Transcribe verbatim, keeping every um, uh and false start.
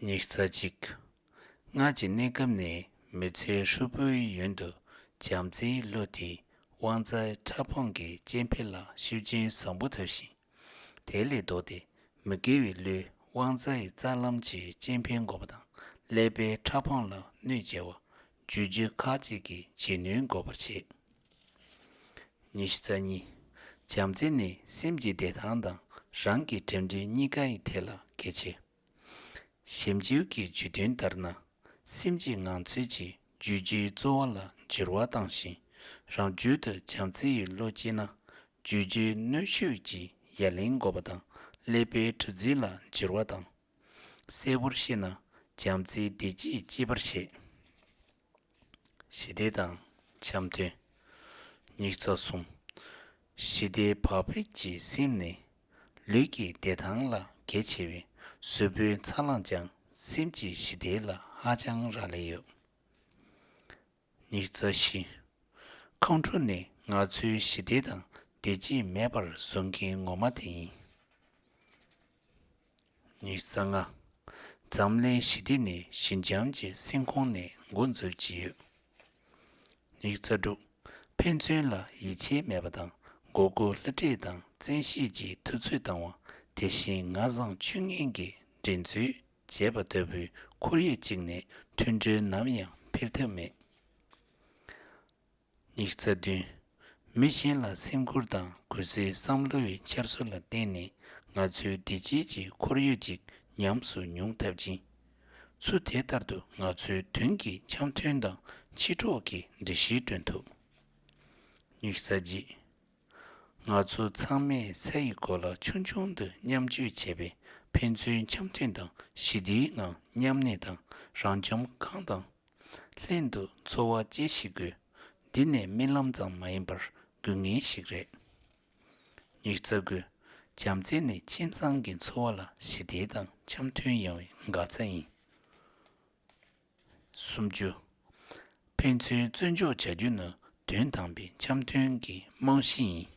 ཉི་ཤུ་རྩ་གཅིག་སྔར་གྱི་གནས་སྐབས་ནས་མི་ཚེ་ཧྲིལ་པོའི་ཡུན་དུ་བྱམས་བརྩེའི་གླུ་དེས་དབང་རྩའི་ཕྲ་ཕུང་གི་སྐྱེ་འཕེལ་ལ་ཤུགས་རྐྱེན་བཟང་པོ་ཐེབས་ཤིང་། དེ་ལས་ལྡོག་སྟེ་མི་དགེ་བའི་གླུས་དབང་རྩའི་རྩ་ལམ་གྱི་སྐྱེ་འཕེལ་འགོག་པ་དང་ཀླད་པའི་ཕྲ་ཕུང་ལ་གནོད་སྐྱེལ་བ། རྒྱུ་རྒྱུ་ཁག་ཅིག་གི་བྱེད་ནུས་འགོག་པར་བྱེད། ཉི་ཤུ་རྩ་གཉིས། བྱམས་བརྩེ་ནི་སེམས་ཀྱི་བདེ་ཐང་དང་རང་གི་གྲིབ་འབྲས་གཉིས་ཀ་ཡི་ཐད་ལ་གལ་ཆེ། ཞིབ་འཇུག་གི་བརྗོད་དོན་ལྟར་ན། སེམས་ཀྱི་ངང་ཚུལ་གྱིས་རྒྱུ་རྒྱུའི་རྩོལ་བ་ལ་འགྱུར་བ་བཏང་ཞིང་། རང་རྒྱུད་དུ་བྱམས་བརྩེ་ཡི་བློ་སྐྱེས་ན། རྒྱུ་རྒྱུའི་གནོན་ཤུགས་ཀྱིས་ཡ་ལན་འགོག་པ་དང་ཀླད་པའི་དྲི་རྫས་ལ་འགྱུར་བ་དང་། གསལ་པོར་བཤད་ན་བྱམས་བརྩེའི་བདེ་སྐྱིད་སྐྱེད་པར་བྱེད། ཞི་བདེ་དང་འཆམ་མཐུན། ཉི་ཤུ་རྩ་གསུམ། ཞི་བདེའི་བག་ཕེབས་ཀྱི་སེམས་ནི་ལུས་ཀྱི་བདེ་ཐང་ལ་གལ་ཆེ་བས་གཟུགས་པོའི་འཚར་ལོངས་ཀྱང་སེམས་ཀྱི་ཞི་བདེ་ལ་ཧ་ཅང་རག་ལས་ཡོད། ཉི་ཤུ་རྩ་བཞི། ཁོང་ཁྲོ་ནི་ང་ཚོའི་ཞི་བདེ་དང་བདེ་སྐྱིད་མེད་པར་བཟོ་མཁན་ངོ་མ་དེ་ཡིན། ཉི་ཤུ་རྩ་ལྔ། འཛམ་གླིང་ཞི་བདེ་ནི་ཞི་འཇམ་གྱི་སེམས་ཁོང་ནས་འགོ་འཛུགས་ཀྱི་ཡོད། ཉི་ཤུ་རྩ་དྲུག། ཕན་ཚུན་ལ་ཡིད་ཆེས་མེད་པ་དང་མགོ་སྐོར་བསླུ་བྲིད་དང་བཙན་ཤེད་ཀྱིས་ཐུབ་ཚོད་བཏང་བ། དེ་བཞིན་ང་བཟང་ཆུང་ངན་གྱི་འགྲན་རྩོད་བྱས་པ་ལྟ་བུའི་ཁོར་ཡུག་ཅིག་ནས་མཐུན་སྒྲིལ་ནམ་ཡང་འཕེལ་ཐབས་མེད། ཉི་ཤུ་རྩ་བདུན། མི་གཞན་ལ་སེམས་ཁུར་དང་གུས་བརྩིའི་བསམ་བློ་ཡི་འཆར་སྲོལ་ལ་བརྟེན་ནས་ང་ཚོའི་བདེ་སྐྱིད་ཀྱི་ཁོར་ཡུག་ཅིག་ཉམས་སུ་མྱོང་ཐུབ་ཅིང་། ཚུལ་དེ་ལྟར་དུ་ང་ཚོའི་མདུན་གྱི་འཆམ་མཐུན་དང་མཆེད་གྲོགས་ཀྱི་འདུ་ཤེས་བསྐྲུན་ཐུབ། ཉི་ཤུ་རྩ་བརྒྱད། ང་ཚོ་ཚང་མས་ས་ཡི་གོ་ལ་ཆུང་ཆུང་དུ་མཉམ་སྤྱོད་བྱས་པས་ཕན་ཚུན་འཆམ་མཐུན་དང་ཞི་བདེའི་ངང་མཉམ་གནས་དང་རང་འཇོམས་གང་དང་། ལྷན་དུ་འཚོ་བ་སྐྱེལ་ཤེས་དགོས། འདི་ནི་རྨི་ལམ་ཙམ་མ་ཡིན་པར་དགོས་ངེས་ཤིག་རེད། ཉི་ཤུ་རྩ་དགུ། བྱམས་བརྩེ་ནི་ཁྱིམ་ཚང་གི་འཚོ་བ་ལ་ཞི་བདེ་དང་འཆམ་མཐུན་ཡོང་བའི་འགག་རྩ་ཡིན། སུམ་ཅུ། ཕན་ཚུན་བརྩི་འཇོག་བྱ་རྒྱུ་ནི་དོན་དམ་པའི་འཆམ་མཐུན་གྱི་རྨང་གཞི་ཡིན།